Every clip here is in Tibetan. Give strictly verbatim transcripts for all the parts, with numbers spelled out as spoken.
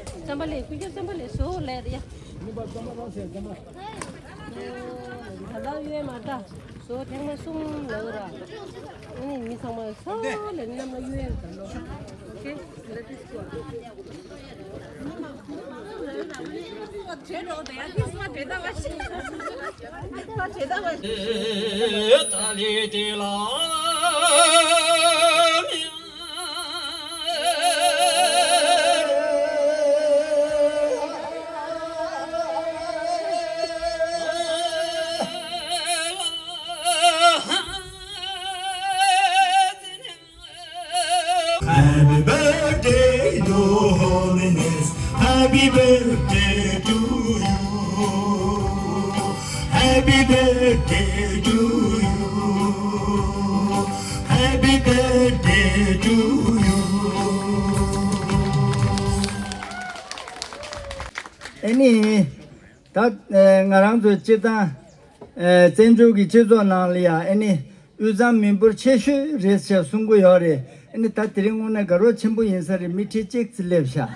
བརྩམ་པ་ལས་ཀུན་ཁྱབ་བརྩམ་པ་ལས་བཟོ་ལས་ཡ། ད་ལྟ་གཡོན་མ་འདྲ། བཟོ་ཐེངས་མ་གསུམ་ལ་ར། ཨ་ནི་མི་ཚང་མ་ས་ལ་གནམ་ལ་གཡོན་ད་ལོ། ཨོ་ཁེ། Let this go. Happy birthday, dear Holiness. Happy birthday to you. Happy birthday to you. Happy birthday to you. ཨ་ནི། ད་ང་རང་ཚོའི་སྤྱིར་བཏང་བཙན་བྱོལ་གྱི་སྤྱི་ཚོགས་ནང་ལ་ཡང་ཨ་ནི། དབུས་གཙང་མི་འབོར་ཆེ་ཤོས་རེད་ཅེས་གསུང་གི་ཡོད་རེད། ཨ་ནི་ད་དེ་རིང་དངོས་གནས་དགའ་རབ་ཆེན་པོ་ཡིན་ས་རེད། མི་ཁྲི་གཅིག་ཙམ་སླེབས་ཤག་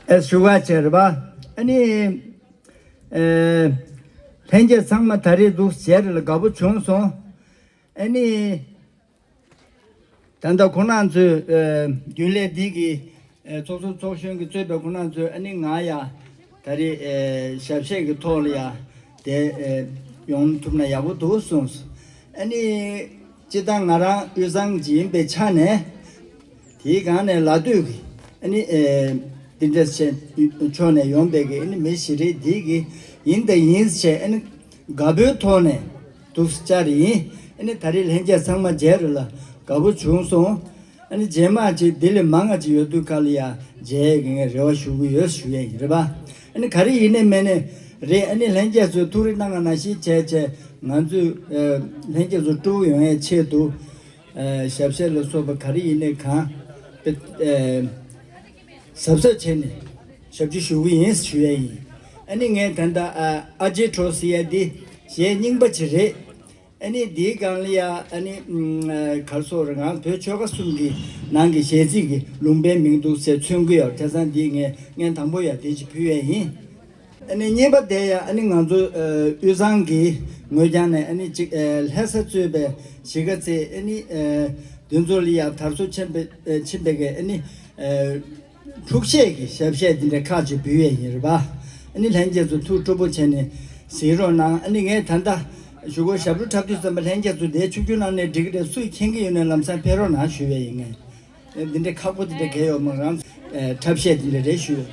ཨེ་ཞུ་བ་བྱས་རེད་པ། ཨ་ནི་ཨེ་ལྷན་རྒྱས་ཚང་མ་ད་རེས་འདུག་བྱས་རེད་ལ་དགའ་པོ་བྱུང་སོང་། ཨ་ནི། ད་ལྟ་ཁོང་རྣམ་ཚོས་ཨ་རྒྱུན་ལས་འདི་གི་ཨ་ཚོགས་གཙོ་ཚོགས་གཞོན་གྱིས་གཙོས་པའི་ཁོང་རྣམ་ཚོས་ཨ་ནི་ང་ཡ་ད་རེས་ཨ་ཞབས་གཞས་ཀྱི་ཐོག་ལ་ཡ་དེ་ཨ་ཡོང་ཐུབ་ན་ཡག་པོ་འདུག་གསུངས། ཨ་ནི་སྤྱིར་བཏང་ང་རང་དབུས་གཙང་ཡིན་པའི་ཆ་ནས་དེའི་སྒང་ནས་ལ་སྟོད་ཀྱི་ཨ་ནི་ཨ་འདི་འདྲ་བྱས་ཕྱོགས་ནས་ཡོང་པའི་གི་ཨ་ནི་མི་ཞིག་རེད། འདི་གི་ཡིན་དང་ཡིན་བྱས་ཨ་ནི། དགའ་པོའི་ཐོག་ནས་འདུག་བཅར་ཡིན། ཨ་ནི་ད་རེས་ལྷན་རྒྱས་ཚང་མ་མཇལ་རེད་ལ་དགའ་པོ་བྱུང་སོང་། ཨ་ནི་རྗེས་མ་ཅིག་འདི་ལས་མང་ང་ཅིག་ཡོད་དུས་ག་ལ་ཡ་མཇལ་ཡས་ཀྱི་ངས་རེ་བ་ཞུ་གི་ཡོད་ཞུ་ཡས་ཡིན་རེད་པ། ཨ་ནི་ག་རེ་ཡིན་ནའི་མིན་ནའི་རེད། ཨ་ནི་ལྷན་རྒྱས་ཚོས་ཐུགས་རེ་གནང་བ་ནང་བཞིན་བྱས་བྱས་ང་ཚོས་ཨ་ལྷན་རྒྱས་ཚོ་སྤྲོ་པོ་ཡོང་ཡས་ཆེད་དུ་ཨ་ཞབས་གཞས་ལ་སོགས་པ་ག་རེ་ཡིན་ནའི་གང་ཨ་གཟབ་གཟབ་བྱས་ནས་ཞབས་ཕྱི་ཞུ་གི་ཡིན་ཞུ་ཡས་ཡིན། ཨ་ནི་ངས་ད་ལྟ་ཨ་ཨ་ཅེ་གྲོ་ཟེར་ཡས་འདི་གཞས་རྙིང་པ་ཅིག་རེད། ཨ་ནི་འདིའི་སྒང་ལ་ཡ་ཨ་ནི་ཨ་ག་རེ་ཟེར་རང་བོད་ཆོལ་ཁ་གསུམ་གྱི་ནང་གི་གཞས་ཚིག་གི་ལུང་པའི་མིང་འདུག་ཟེར་མཚོན་གྱི་ཡོད། བྱས་ཙང་འདི་ངས་སྙན་དང་པོ་ཡ་དེ་ཅིག་ཕུལ་ཡས་ཡིན། ཨ་ནི་གཉིས་པ་དེ་ཡ་ཨ་ནི་ང་ཚོ་ཨ་དབུས་གཙང་གི་ངོས་རྒྱང་ནས་ཨ་ནི་གཅིག་ཨ་ལྷ་ས་གཙོས་པའི་གཞིས་ཀ་རྩེ་ཨ་ནི་ཨ་འདི་ཚོ་ལ་ཡ་དར་སྲོལ་ཆེན་པོ་ཨ་ཆེན་པོའི་གི་ཨ་ནི་ཨ་འཁྲུག་ཆས་ཀྱི་ཞབས་གཞས་འདི་འདྲ་ཁག་ཅིག་འབུལ་ཡས་ཡིན་རེད་པ། ཨ་ནི་ལྷན་རྒྱས་ཚོ་ཐུགས་སྤྲོ་པོ་བྱས་ནས་གཟིགས་རོགས་གནང་། ཨ་ནི་ངས་ད་ལྟ་གཞུག་གུ་ཞབས་བྲོ་འཁྲབ་དུས་ཙམ་པ་ལྷན་རྒྱས་ཚོ་དེའི་ཆུང་ཆུང་གནང་ནས་འགྲིག་གི་རེད། སུས་མཁྱེན་གྱི་ཡོད་ན་ལམ་སང་ཕེབས་རོགས་གནང་ཞུ་ཡས་ཡིན། ངས་འདི་འདྲའི་ཁག་པོ་འདི་འདྲ་གས་ཡོད་མ་རང་འཁྲབ་གཞས་འདི་འདྲ་རེད་ཞུ།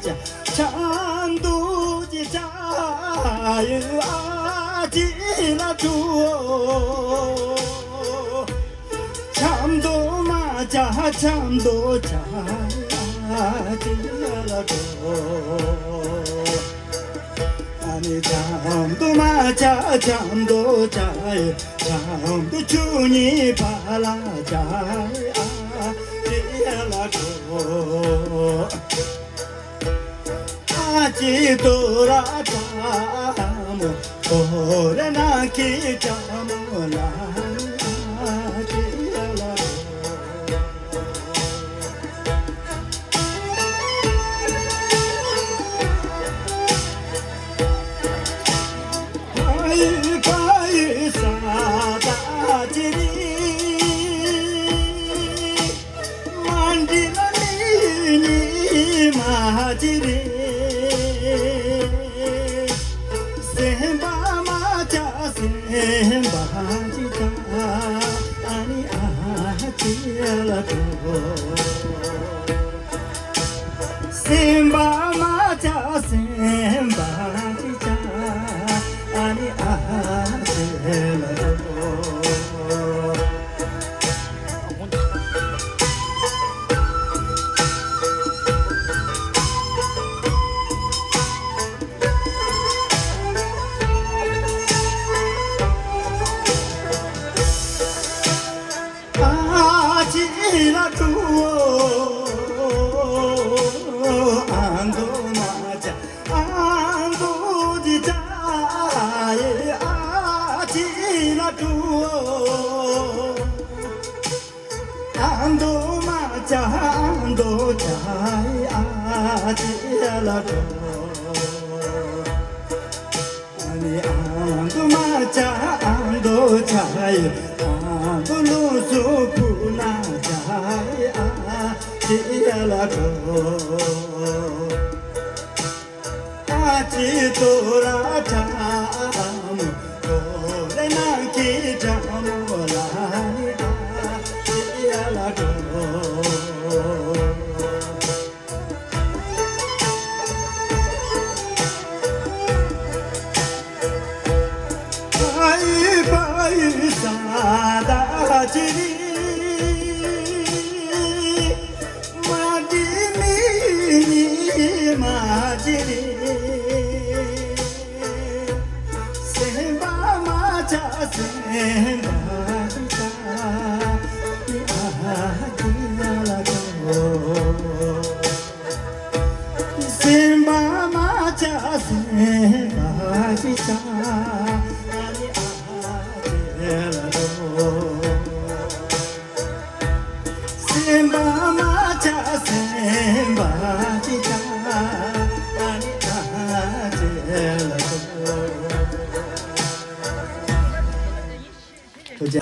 ཆ་ཆ་འདུ་ཅི་ཆ་ཡུ་ཨ་ཅི་ལ་ཏུ། ཆ་འདུ་མ་ཆ་ཆ་འདུ་ཆ་ཡུ་ཨ་ཅི་ལ་ཏུ། ཨ་ནི་ཆ་འདུ་མ་ཆ་ཆ་འདུ་ཆ་ཡུ་ཆ་འདུ་ཆུ་གཉིས་པ་ལ་ཆ་ཡུ་ཨ་ཅི་ལ་ཏུ། ཨ་ཅི་ཏོ་ར་ཏ་མོ་ཏོ་རེ་ན་ཀི་ཏ་མོ་ལ་ཨ་ཅི་ཡ་ལ་ཏོ། ཨ་ཡི་པ་ཡི་ས་ཏ་ཅི་རི། མ་འདི་ལ་ནི་ནི་མ་ཅི་རེ། སེམས་པ་མ་ཆ་སེམས་པ་ཅི་ཆ་ཨ་ནི་ཨ་ཅི་ལ་ཏོ། སེམས་པ་མ་ཆ་སེམས་པ་ཅི་ཆ་ཨ་ནི་ཨ་ཅི་ལ་ཏོ། ཨ་ཅི་ལ་ཏུ་ཨ་འདོ་མ་ཅ་ཨ་འདོ་ཅི་ཅ་ཨེ་ཨ་ཅི་ལ་ཏུ། ཨ་མདོ་མ་ཅ་ཨ་མདོ་ཅ་ཨ་ཅི་ལ་འགྲོ། ཨ་ནི་ཨ་མདོ་མ་ཅ་ཨ་མདོ་ཅ་ཨ་མདོ་ལོ་སོ་ཕུ་ན་ཅ་ཨ་ཅི་ལ་འགྲོ། ཨ་ཅི་ཏོ་ར་ཏྲ་མོ་ཏོ་རེ་ན་ཀི་ཏྲ་མོ་ལ་ནི་ཨ་ཅི་ཡ་ལ་ཏོ། ཨ་ཡི་པ་ཡི་ས་ད་ཅི་རི། མ་དི་མི་ནི་མ་ཅི་རི། སེམས་པ་མ་ཆ་སེམས་པ་ཅི་ཆ་ཨ་ཅི་ལ་ཏོ། སེམས་པ་མ་ཆ་སེམས་པ་ཅི་ཆ་ཨ་ཅི་ལ་ཏོ། སེམས་པ་མ་ཆ་སེམས་པ་ཅི་ཆ་ཨ་ནི་ཨ་ཅེ་ལ་ཏོ། ཐུགས་རྗེ་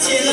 ཆེ།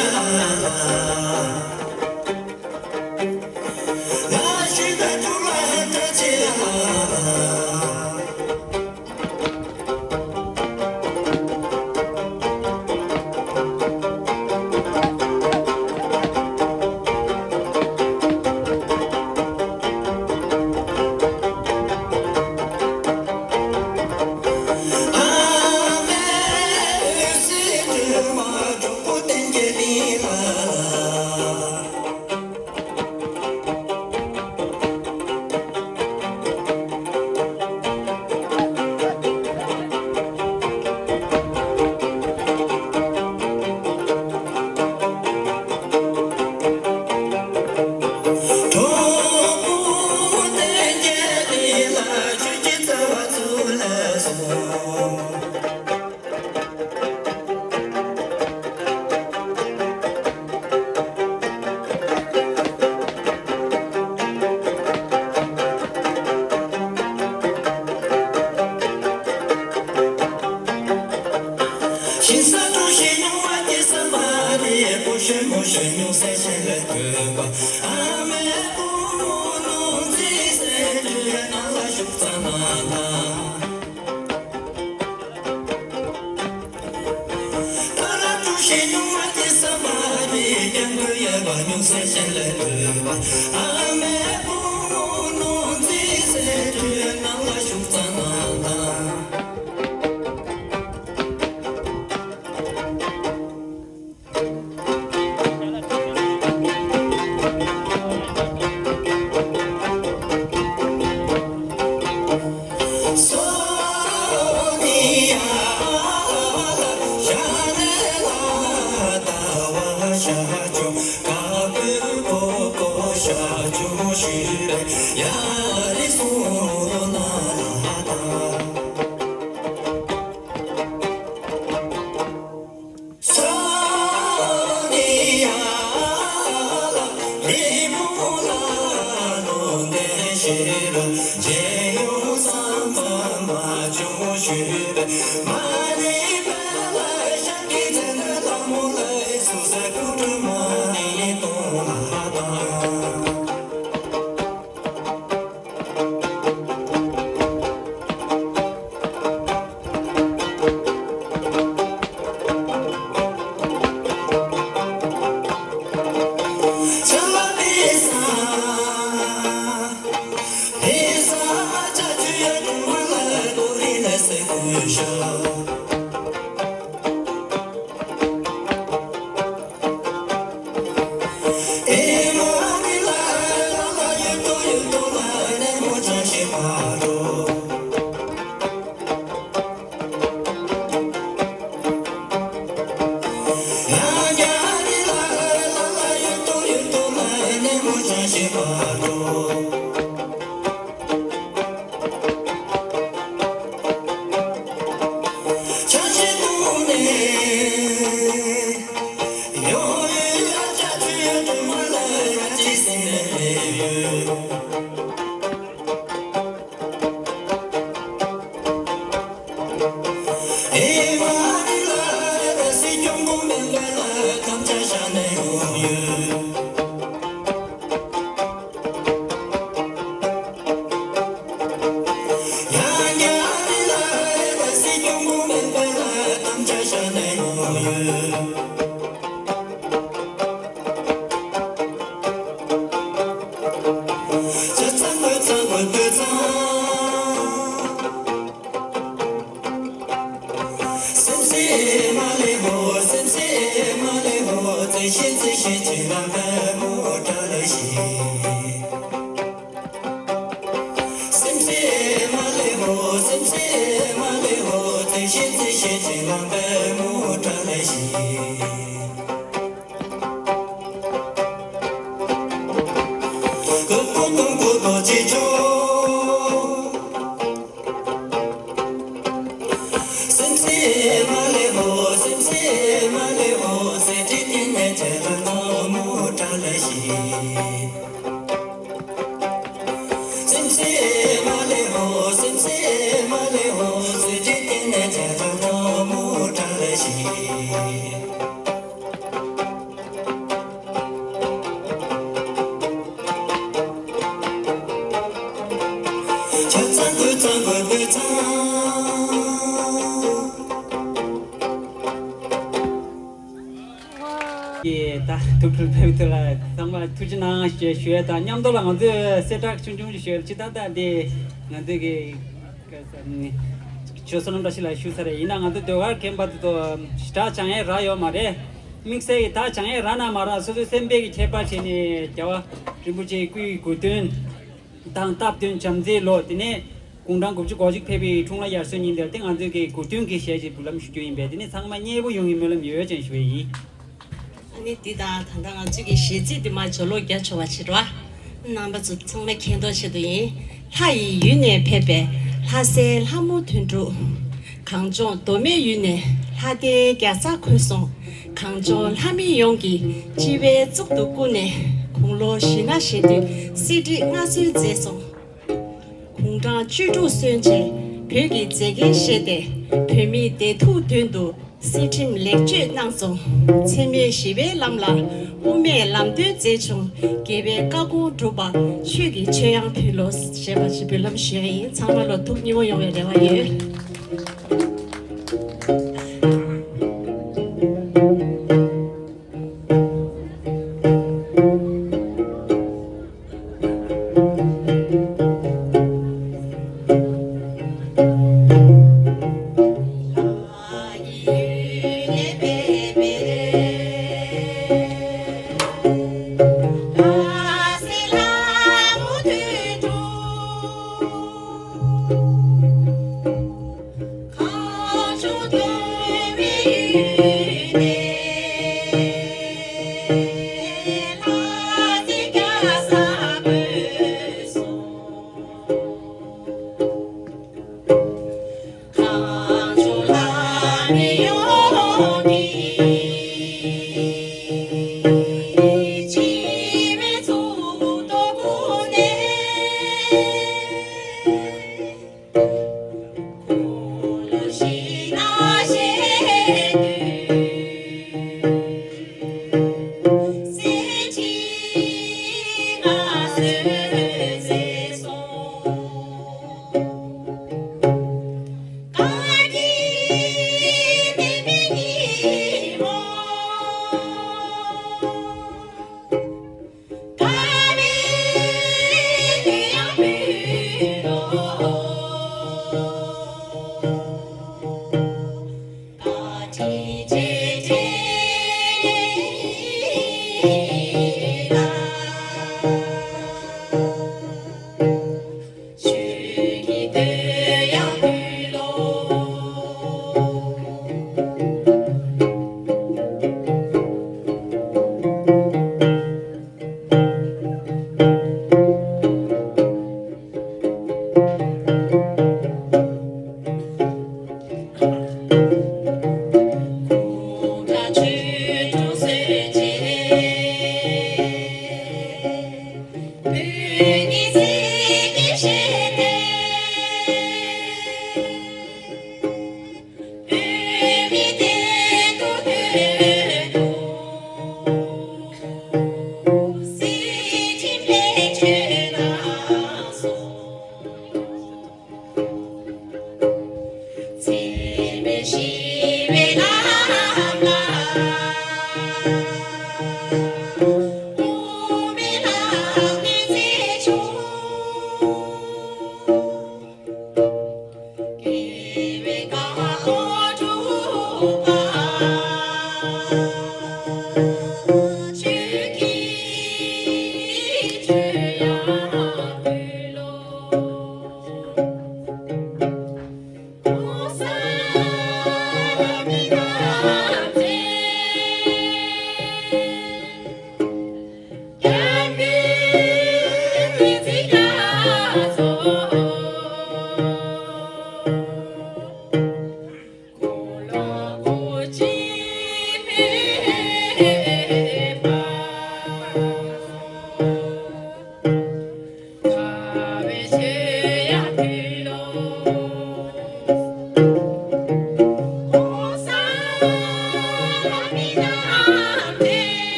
ཐུགས་ཁུར་ཕེབས་ཐུབ་ལ་ཚང་མ་ཐུགས་རྗེ་གནང་ཞེས་ཞུ་ཡ་དང་མཉམ་དུ་ལ་ང་ཚོས་གསལ་བསྒྲགས་ཆུང་ཆུང་ཞིག་ཞུ་ཡ་ལ་ཅི་ད་ལྟ་འདི་ང་ཚོས་ཀྱི་ཆོས་བསོད་ནམས་བཀྲ་ཤིས་ལགས་ཞུ་ཚར་རེད། ཡིན་ན་ང་ཚོ་ཟློས་གར་མཁན་པ་དེ་ཚོ་ཞེ་དྲག་སྦྱང་ཡས་རག་ཡོད་མ་རེད། དམིགས་བསལ་གྱི་ད་སྦྱང་ཡས་རག་ན་མ་རག་སོ་སོའི་སེམས་པའི་གི་ཁྱད་པར་བྱས་ནས་རྒྱལ་བ་རིན་པོ་ཆེའི་སྐུའི་གོ་སྟོན་དང་སྟབས་བསྟུན་བྱམས་བརྩེའི་ལོ། དེ་ནས་དགུང་གྲངས་དགུ་བཅུ་གོ་གཅིག་ཕེབས་པའི་འཁྲུངས་ལྷ་དབྱར་གསོལ་ཉིན་དེར་དེ་ང་ཚོས་ཀྱི་གོ་སྟོན་གྱི་ཞལ་ཅིག་འབུལ་ལམ་ཞུ་རྒྱུ་ཡིན་པས། དེ་ནས་ཚང་མ་མཉེས་པོ་ཡོང་གི་སྨོན་ལམ་ཡོད་ཅེས་ཞུ་བ་ཡིན། ཨ་ནི་འདི་དང་ད་ལྟ་ང་ཚོས་ཀྱི་གཞས་ཚིག་འདི་མར་སྦྱོར་ཀློག་རྒྱག་ཆོག་པ་བྱེད་རོགས། རྣམ་པ་ཚོ་ཚང་མས་མཁྱེན་རྟོགས་ཆེད་དུ་ཡིན། ལྷ་ཡི་ཡུལ་ནས་ཕེབས་པའི་ལྷ་སའི་ལྷ་མོ་དོན་གྲུབ། གངས་ལྗོངས་མདོ་སྨད་ཡུལ་ནས་ལྷ་ལྡན་རྒྱ་བཟའ་འཁོད་སོང་། གངས་ལྗོངས་ལྷ་མི་ཡོངས་ཀྱི་སྤྱི་པའི་གཙུག་ཏུ་བཀུར་ནས། དགུང་ལོ་བཞི་ན་བཞེས་དུས་གསེར་ཁྲི་མངའ་གསོལ་མཛད་སོང་། དགུང་གྲངས་བཅུ་དྲུག་སོན་རྗེས་བོད་ཀྱི་མཛེས་རྒྱན་བཞེས་ཏེ། བོད་མིའི་བདེ་སྡུག་དོན་དུ་སྲིད་ཁྲིམས་ལེགས་བཅོས་གནང་སོང་། འཚེ་མེད་ཞི་བའི་ལམ་ལ་དབུ་མའི་ལམ་སྟོན་མཛད་བྱུང་། དགེ་བའི་བཀའ་དགོངས་སྒྲུབ་པ་ཆོས་ཀྱི་ཆོས་དབྱངས་ཕུལ་ལོ། ཞེས་པ་ཞིག་འབུལ་ལམ་ཞུ་ཡ་ཡིན། ཚང་མ་ལ་ཐུགས་མཉེས་པོ་ཡོང་བའི་རེ་བ་ཡོད།